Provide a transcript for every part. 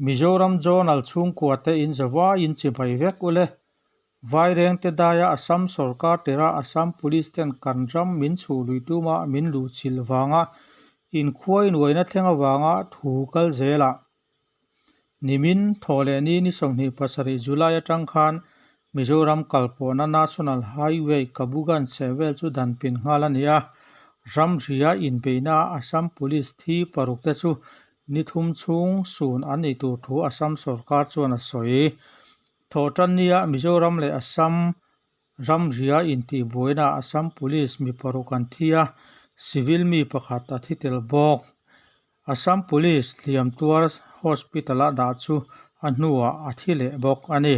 Mizoram Journal chhungkuate in zavaiin chibai vek ule. Vairengte daia Assam sorkar tira Assam Police ten kan ram min chhuh lui tuma min luhchilh vanga inkhuainuaina thleng avanga thu kal zelah Nimin Thawhlehni ni 27 July atang khan Mizoram kalpawhna National Highway Kabugan chhehvel chu dan pin nghal a ni a, ramria inbeihna Assam Police thi paruk te chu ni thum chhung sun an nih tur thu Assam sorkar chuan a sawi. Thawhtannia Mizoram leh Assam ramria intihbuaina Assam Police mi paruk an thi a, civil mi pakhat a thi tel bawk. Assam Police hliam tuar hospital-a dah chu a hnuah a thi leh bawk a ni.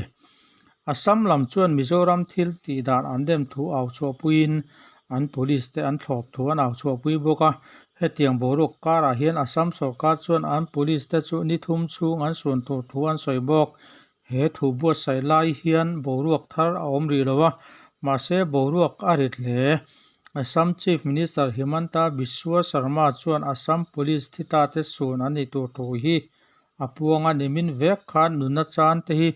Assam lam chuan Mizoram thil tih dan an dem thu au chhuahpuiin an police te an thlawp thu an au chhuahpui bawk a. Hetiang boruak karah hian Assam sorkar chuan an police te chu ni thum chhung an suan tur thu an sawi bawk. He thu buatsaih lai hian boruak thar a awm rih lo a, mahse boruak a rit hle. Assam Chief Minister Himanta Biswa Sarma chuan Assam Police thi ta te sun an nih tur thu hi a puang a, nimin vek khan nunna chan te hi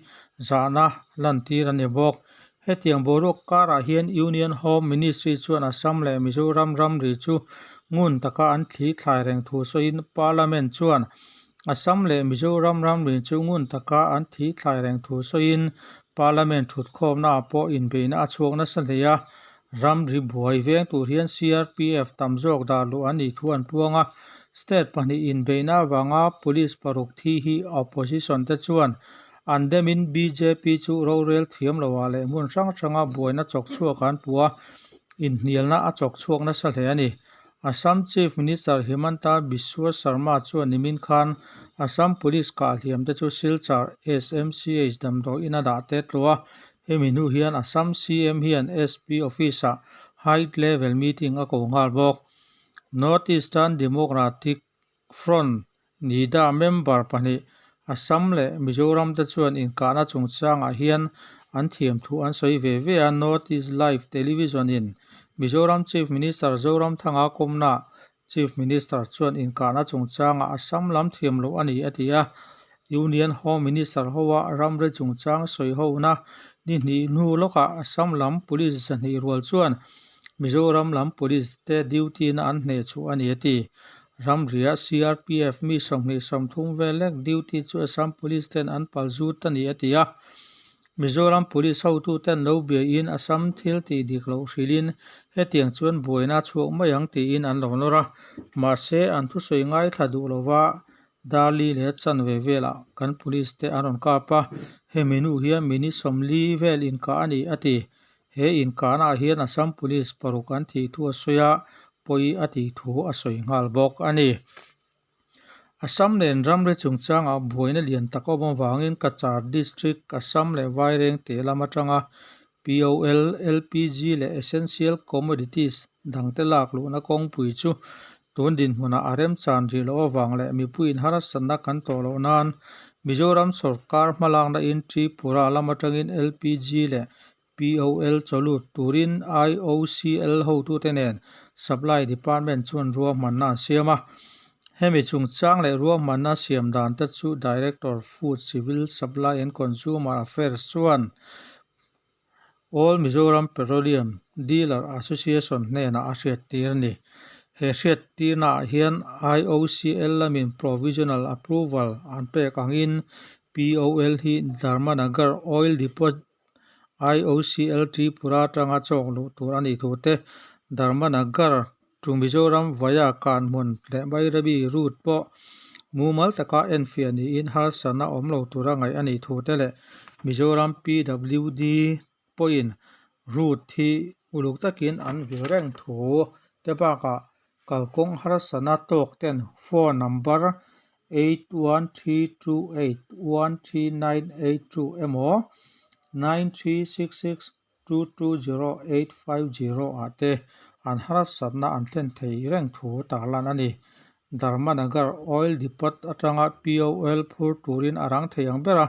zahna lantir a ni bawk. Hetiang boruak karah hian Union Home Ministry chuan Assam leh Mizoram ramri chu ngun taka an thli thlai reng thu sawiin Parliament chuan Assam leh Mizoram ramri chu ngun taka an thih thlai reng thu sawiin Parliament thutkhawmnaah pawh inbeihna a chhuak nasa hle a, ramri buai veng tur hian CRPF tam zawk dah luh an nih thu an puang a. State pahnih inbeihna avanga police paruk thi hi opposition te chuan an demin bjp chu rorel thiam loah leh hmun hrang hranga buaina chawk chhuak an puh a, inhnialna a chawk chhuak nasa hle a ni. Assam Chief Minister Himanta Biswa Sarma chuan nimin khan Assam Police kahhliam te chu Silchar SMCH damdawi ina dah te tluh a, hemi hnu hian Assam CM hian SP Office-ah High Level Meeting a ko nghal bawk. North Eastern Democratic Front, NIDA, member pahnih Assam leh Mizoram te chuan inkahna chungchangah hian an thiam thu an sawi ve ve a, North East Live Television in Mizoram Chief Minister Zoramthanga kawmnaah Chief Minister chuan inkahna chungchangah Assam lam thiam loh a ni a ti a, Union Home Minister hoa ramri chungchang sawi hona ni hnih hnu lawkah Assam lam Police zahnih rual chuan Mizoram lam Police te duty na an hneh chhuah a ni a ti. Ramria CRPF mi 20 30 vel lek duty chu Assam Police ten an pal zut a ni a ti a. Mizoram Police hotu ten lo biain Assam thil tih dik loh hrilhin hetiang chuan buaina a chhuak mai ang tiin an lo nawr a. Mahse an thusawi ngaithla duh lova Darli leh chanve velah kan Police te an rawn kap a, hemi hnu hian minute 40 vel inkah a ni a ti. He inkahnaah hian Assam Police paruk an thih thu a sawi a, pawi a tih thu a sawi nghal bawk a ni. Assam nen ramri chungchangah buaina lian tak awm avangin Cachar District, Assam leh Vairengte lam atanga POL, LPG leh Essential Commodities dangte lak luhna kawngpui chu tun dinhmunah a remchan rih loh avang leh mipuiin harsatna kan tawh loh nan Mizoram sawrkar hmalakna in Tripura lam atangin LPG leh POL chawlut turin IOCL hotute nen Supply Department chuan ruahmanna an siam a. Hemi chungchang leh ruahmanna siam dan te chu Director Food Civil Supply and Consumer Affairs chuan All Mizoram Petroleum Dealer Association hnenah a hriattir a ni. He hriattirnaah hian IOCL lamin Provisional Approval an pek angin POL hi Dharmanagar Oil Depot IOCL Tripura atanga chawk luh tur a nih thu te, Dharmanagar to Mizoram via Kanhmun leh Bairabi route pawh mumal taka enfiah niin harsatna awm lo tura ngaih a nih thu te leh Mizoram PWD pawhin route hi uluk takin an vil reng thu te bakah kalkawng harsatna tawk ten phone number 813281398 emaw 9366220850 ah te an harsatna an thlen thei reng thu tarlan a ni. Dharmanagar Oil Depot atanga POL phur turin a rang thei ang ber a,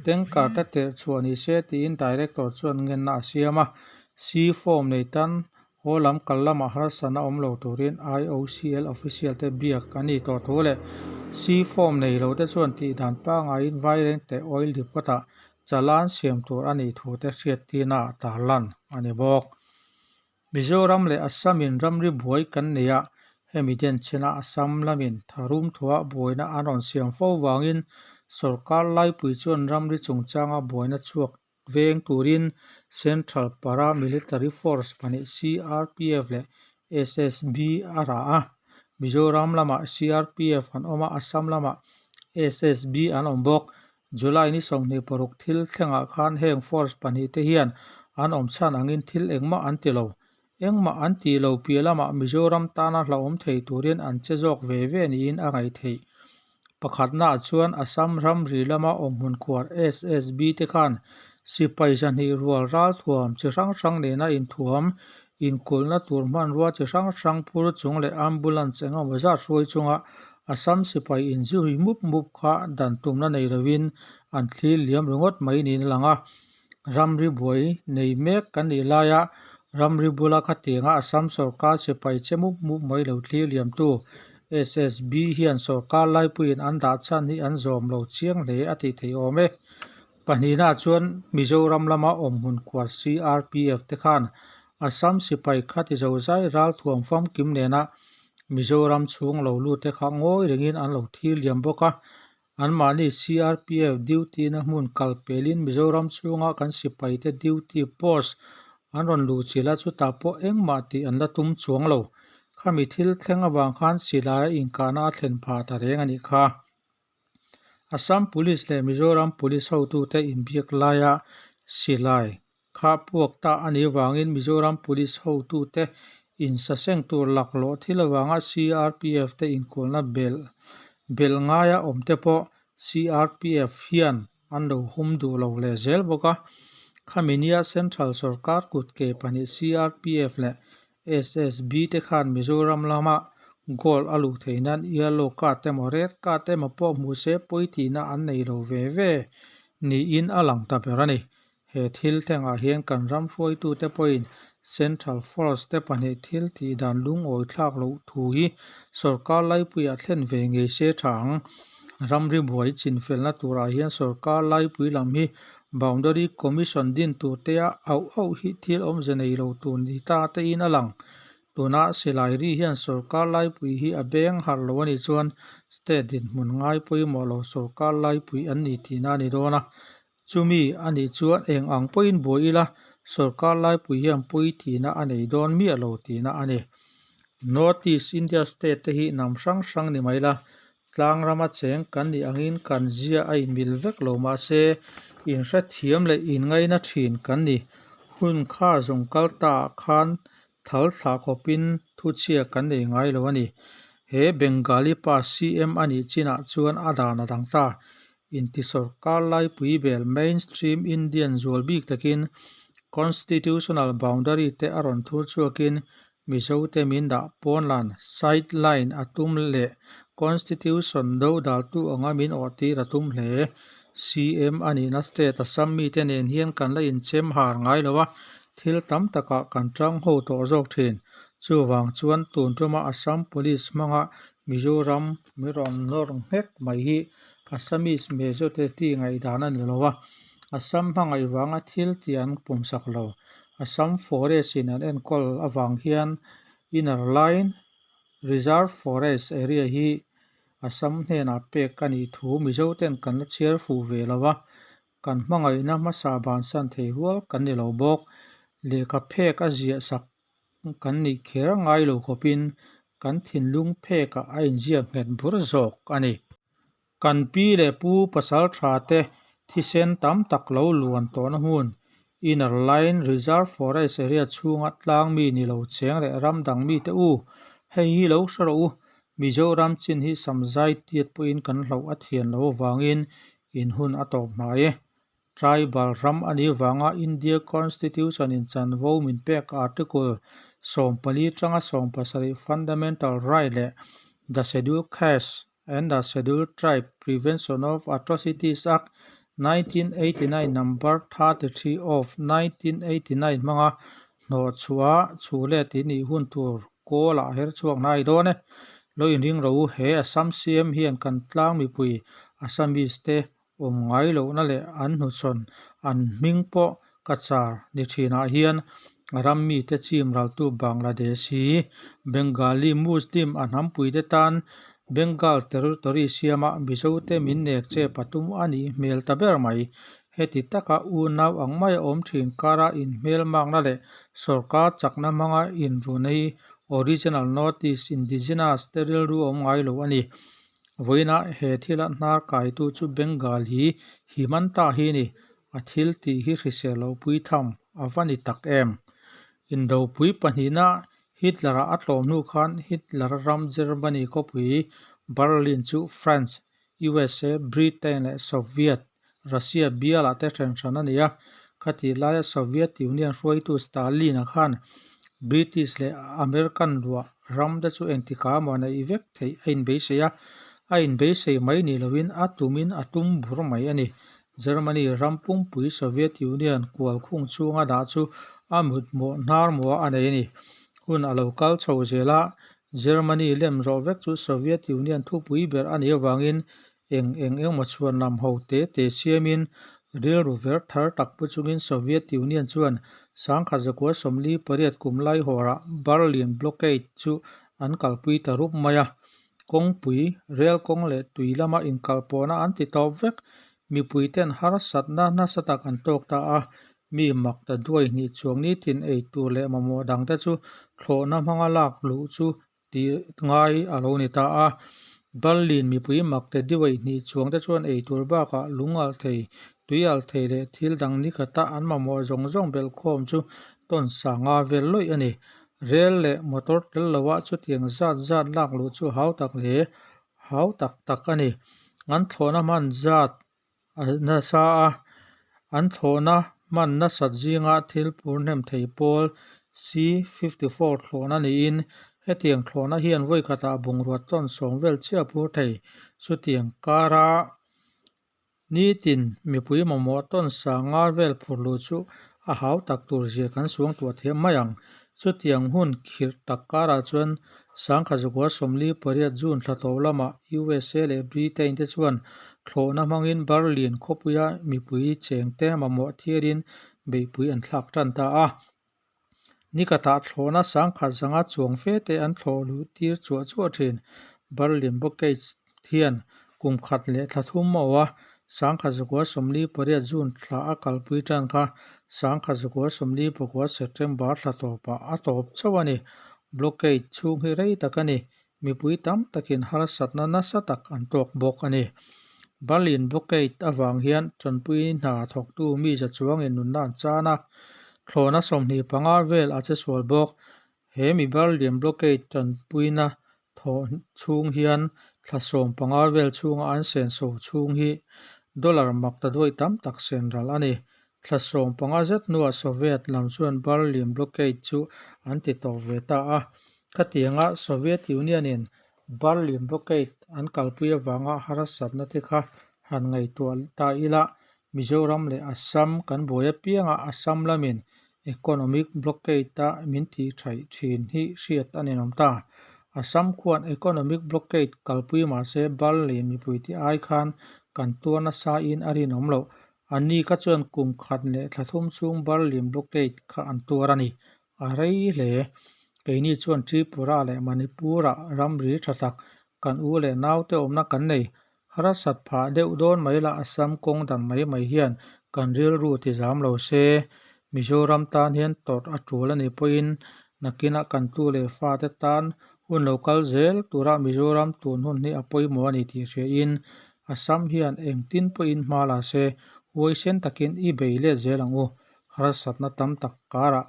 tanker te tirh chhuah ni se tiin Director chuan ngenna a siam a. C form nei tan Haw lam kal lamah harsatna awm lo turin IOCL official te biak an nih tawh thu leh C-form nei lo te chuan tih dan pangaiin Vairengte Oil Depot ah challan siam tur a nih thu te hriattirna ah tarlan a ni bawk. Mizoram leh Assam in ramri buai kan nei a, hemi denchhena Assam lamin tharum thuah buaina an rawn siam fo vangin sorkar laipui chuan ramri chungchanga buaina chhuak veng turin Central Para Military Force pahnih CRPF leh SSB a rah a. Mizoram lamah CRPF an awm a, Assam lamah SSB an awm bawk. July ni 26 thil thlengah khan heng force pahnih te hian an awm chhan angin thil engmah an ti lo. Engmah an tih lo piah lamah Mizoram tana hlauhawm thei turin an che zawk ve ve niin a ngaih theih. Pakhatnaah chuan Assam ramri lama awmhmun khuar SSB te khan sipai zahnih rual ralthuam chi hrang hrang nena inthuam, inkulhna tur hmanrua chi hrang hrang phur chung leh ambulance engemaw zat hruai chunga Assam sipai inzui mup mup kha dan tumna nei lovin an thlir liam ringawt mai niin a lang a. Ramri buai nei mek kan nih laia ramri bula khatianga Assam sorkar sipai che mup mup mai lo thlir liamtu SSB hian sorkar laipuiin an dah chhan hi an zawm lo chiang hle a tih theih awm e. Pahnihnaah chuan Mizoram lama awmhmun khuar CRPF te khan Assam sipai khati zozai ralthuam famkim nena Mizoram chhung lo lut te kha ngawi rengin an lo thlir liam bawk a. Anmahni CRPF duty na hmun kal pelin Mizoram chhunga kan sipaite duty post an rawn luh chilh a, chutah pawh engmah tih an la tum chuang lo. Khami thil thleng avang khan silaia inkahna a thlen phah ta reng a nih kha. Assam Police leh Mizoram Police hotute inbiak laia silai Kha puak ta a nih avangin Mizoram Police hotute insaseng tur laklawh thil avanga CRPF te inkulhna belh belh ngaia awm te pawh CRPF hian an lo hum duh lo leh zel bawk a. Khami nia Central sorkar kut ke pahnih CRPF leh SSB te khan Mizoram lama goal a luh theih nan yellow card emaw red card emaw pawh hmu se pawi tihna an nei lo ve ve niin a lang ta ber a ni. He thil thlengah hian kan ram hruaitute pawhin Central Force te pahnih thil tih dan lungawi thlak loh thu hi sorkar laipuiah thlen ve ngei se tha ang. Ramri buai chinfelna turah hian sorkar laipui lam hi Boundary Commission din tur tea auh auh hi thil awmze nei lo tur ni ta tein a lang. Tuna silai ri hian sorkar laipui hi a beng harh lo a nih chuan state dinhmun ngai pawimawh lo sorkar laipui an ni tihna a ni dawn a. Chumi a nih chuan eng ang pawhin buai ila sorkar laipui hian pawi tihna a nei dawn miah lo tihna a ni. North East India state te hi hnam hrang hrang ni mai la, tlang rama cheng kan nih angin kan zia a inmil vek lo mahse inhrethiam leh inngaina thin kan ni. Hun kha zawng kal ta ah khan Thal thlah khawpin thuchhia kan nei ngai lo a ni. He Bengali pa CM a nih chinah chuan a dan a dang ta. Inti sorkar laipui bel mainstream Indian zual bik takin Constitutional boundary te a rawn thur chhuakin Mizote min dah pawnlan, side line, a tum leh Constitution do daltu anga min awhtir a tum hle. CM a nihna state Assam mite nen hian kan la inchem har ngai lo a, Thil tam takah kan tang ho tawh zawk thin. Chuvang chuan tun tuma Assam Police hmanga Mizoram mi rawn nawr nghek mai hi Assamese majority ngaihdan a ni lo a, Assam hmangaih vanga thil tih an pawmsak lo. Assam Forest in an enkawl avang hian Inner Line Reserve Forest area hi Assam hnenah pek a nih thu Mizoten kan la chhiar fuh ve lo a, Kan hmangaihna hmasa bansan thei rual kan ni lo bawk. Lehkha phek a ziah sak kan nih kher ngai lo khawpin kan thinlung phekah a inziak nghet bur zawk a ni. Kan pi leh pu pasal tha te thisen tam tak lo luan tawhna hmun Inner Line Reserve Forest area chhunga tlang mi ni lo cheng leh ram dang mite u, hei hi lo hre rawh u. Mizoram chin hi samzai tiat pawhin kan hlauh a thian lo avangin In hun a tawp hnai e. Tribal ram a nih vanga India Constitution in chanvo min pek Article 14 tanga 70 Fundamental Right leh The Scheduled Caste and the Scheduled Tribe Prevention of Atrocities Act 1989 Number 33 of 1989 hmanga Hnawhchhuah a chhu let in ih hun tur kawl ah her chhuak hnai dawn e. Lo inring rawh u, he Assam CM hian kan tlang mipui Assamese te awm ngai lohna leh an hnuchhawn an hming pawh Cachar ni thinah hian a ram mite chim raltu Bangladeshi Bengali Muslim a hnampuite tan Bengal territory siama Mizote min nek chep a tum a nih hmel ta ber mai. Heti taka unau ang maia awm thin kara inhmelmakna leh sorkar chakna hmanga inruna hi original North East indigenous te rilru a awm ngai lo a ni. Vawiina he thila hnar kaitu chu Bengal hi Himanta hi a ni. A thil tih hi hrisel loh pui tham a va ni tak em? Indopui pahnihna Hitler-a a tlawm hnu khan Hitler ram Germany khawpui Berlin chu France, USA, Britain leh Soviet Russia bialah te then hran a ni a. Khatih laia Soviet Union hruaitu Stalin-a khan British leh American luah ram te chu engtikah emaw neih vek theih a inbeisei a, a inbeisei mai ni loin a tumin a tum bur mai a ni. Germany ram pumpui Soviet Union kual khung chhunga dah chu a mutmawh hnar mawh a nei a ni. Hun a lo kal chho zel a, Germany lem zawh vek chu Soviet Union thupui ber a nih avangin Eng eng engmaw chhuan lam ho te te siamin rilru ver thar tak pu chungin Soviet Union chuan 1948 kum laihawrah Berlin Blockade chu an kalpui ta rup mai a. Kawngpui, rel kawng leh tui lama inkalpawhna an ti tawp vek. Mipuiten harsatna nasa tak an tawk ta a, mi mak ta duai hnih chuang nitin ei tur leh mamawh dangte chu thlawhna hmanga lak luh chu tih ngai a lo ni ta a. Berlin mipui mak te diwei hnih chuang te chuan eitur bakah lung alh thei, tui alh thei leh thil dang ni khata an mamawh zawng zawng belhkhawm chu tawn sanga vel lawih a ni. Rel leh motor tel loah chutiang zat zat lak luh chu hau tak leh hau tak tak a ni. An thlawhna hman zat a nasa a, an thlawhna hman nasat zinga thil phur hnem thei pawl C-54 thlawhna niin hetiang thlawhna hian vawi khatah bungrua tawn sawm vel chiah a phur thei. Chutiang kara nitin mipui mamawh tawn sanga vel phur luh chu a hau tak tur zia kan suangtuah thiam mai ang. Chutiang hun khirh tak karah chuan 1948 June thla tawp lamah USA leh Britain te chuan thlawhna hmangin Berlin khawpuia mipui chengte mamawh thiarin beihpui an thlak tan ta a. Nikhatah thlawhna sangkhat zanga chuang fe te an thlawh luh tir chuah chuah thin. Berlin Blockade hian kum khat leh thla thum a awh a, 1948 June thla a kalpui tan kha 1949 September thla tawpah a tawp chauh a ni. Blockade chhung hi rei tak a ni. Mipui tam takin harsatna nasa tak an tawk bawk a ni. Berlin Blockade avang hian tanpui hna thawktu mi za chuangin nunna an chan a, thlawhna 25 vel a che sual bawk. He mi Berlin Blockade tanpuina thawh chhung hian thla 15 vel chhunga an senso chhung hi dollar mak ta duai tam tak sen ral a ni. Thla 15 zet hnuah Soviet lam chuan Berlin Blockade chu an ti tawp ve ta a. Khatianga Soviet Union-in Berlin Blockade an kalpui avanga harsatna te kha han ngaihtuah ta ila, Mizoram leh Assam kan buai apianga Assam lamin Economic Blockade-a min tih thaih thin hi hriat a ninawm ta. Assam khuan Economic Blockade kalpui mahse Berlin mipuite ai khan kan tuar nasa in a rinawm loh. Anni kha chuan kum khat leh thla thum chhung Berlin Blockade kha an tuar a ni. A rei hle. Keini chuan Tripura leh Manipur-ah ramri tha tak kan u leh naute awmna kan nei. Harsat phah deuh dawn mai lah Assam kawng dan mai mai hian kan rilru ti zam lo se. Mizoram tan hian tawrh a tul a nih pawhin nakinah kan tu leh fate tan hun lo kal zel tura Mizoram tun hun hi a pawimawh a ni tih hriain Assam hian engtin pawhin hma la se huaisen takin i bei let zel ang u. Harsatna tam tak karah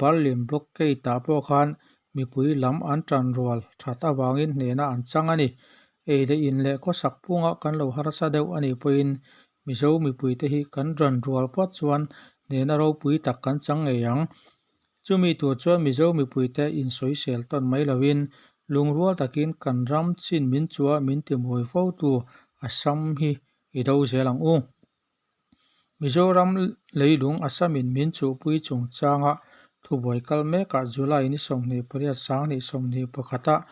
Berlin Blockade-ah pawh khan mipui lam an tan rual that avangin hnehna an chang a ni. Ei leh in leh khawsak phunga kan lo harsa deuh a nih pawhin Mizo mipuite hi kan ran rual phawt chuan hnehna ropui tak kan chang ngei ang. Chumi tur chuan Mizo mipuite insawisel tawn mai loin lungrual takin kan ram chin min chua min timawi fotu Assam hi i do zel ang u. Mizoram leilung Assamin min chuhpui chungchanga Thubuai kal mekah July ni 28 2021 ah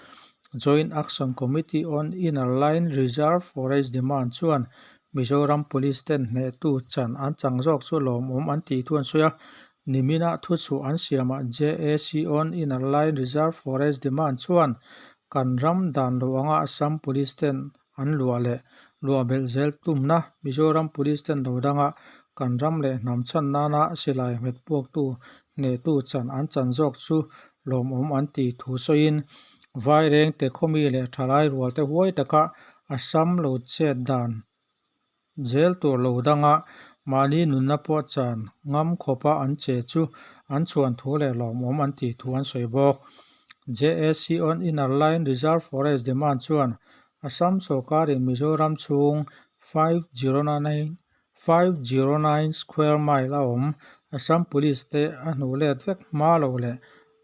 Joint Action Committee on Inner Line Reserve Forest Demand chuan Mizoram Police ten hnehtu chan an chang zawk chu lawmawm an tih thu an sawi a. Nimina thuchhuah an siamah JAC on Inner Line Reserve Forest Demand chuan kan ram dan lo anga Assam Police ten an luah leh luah belh zel tumna Mizoram Police ten lo danga kan ram leh hnam chhan nana silai hmet puaktu hnehtu chan an chan zawk chu lawmawm an tih thu sawiin Vairengte khawmi leh thalai rualte huai taka Assam lo chet dan zel tur lo danga mahni nunna pawh chan ngam khawpa an che chu an chhuan thu leh lawmawm an tih thu an sawi bawk. JAC on Inner Line Reserve Forest Demand chuan Assam sawrkarin Mizoram chhung 509 square mile a awm Assam Police te a hnuh let vek hma loh leh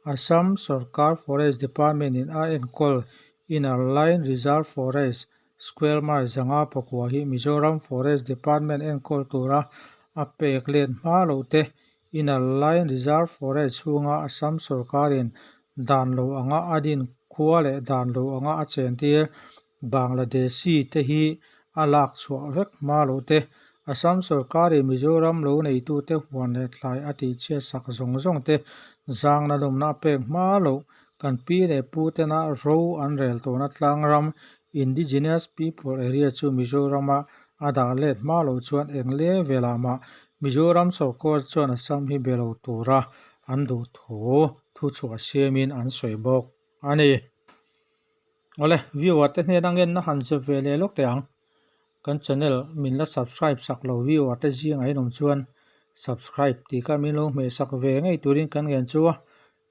Assam sawrkar Forest Department in a enkawl Inner Line Reserve Forest Square mile 509 hi Mizoram Forest Department enkawl tura a pek let hma loh te Inner Line Reserve Forest chhunga Assam sawrkarin dan lo anga a din khua leh dan lo anga a chentir Bangladeshi te hi a lak chhuah vek hma loh te Assam sawrkarin Mizoram lo neitute huan leh thlai a tihchhiat sak zawng zawng te zangna lawmna a pek hma loh kan pi leh pu tena ro an rel tawhna tlang ram Indigenous People Area chu Mizorama a dah let hma loh chuan eng level ah mah Mizoram sawrkar chuan Assam hi be lo tura an duh thu thuchhuah siamin an sawi bawk a ni. Awle, viewer te hnena ngenna han zep ve leh lawk teh ang. Kan channel min la subscribe sak lo viewer te zingah in awm chuan subscribe tih kha min lo hmeh sak ve ngei turin kan ngen chu a,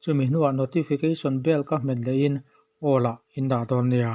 chumi hnuah notification bell ka hmet lehin all ah in dah dawn nia.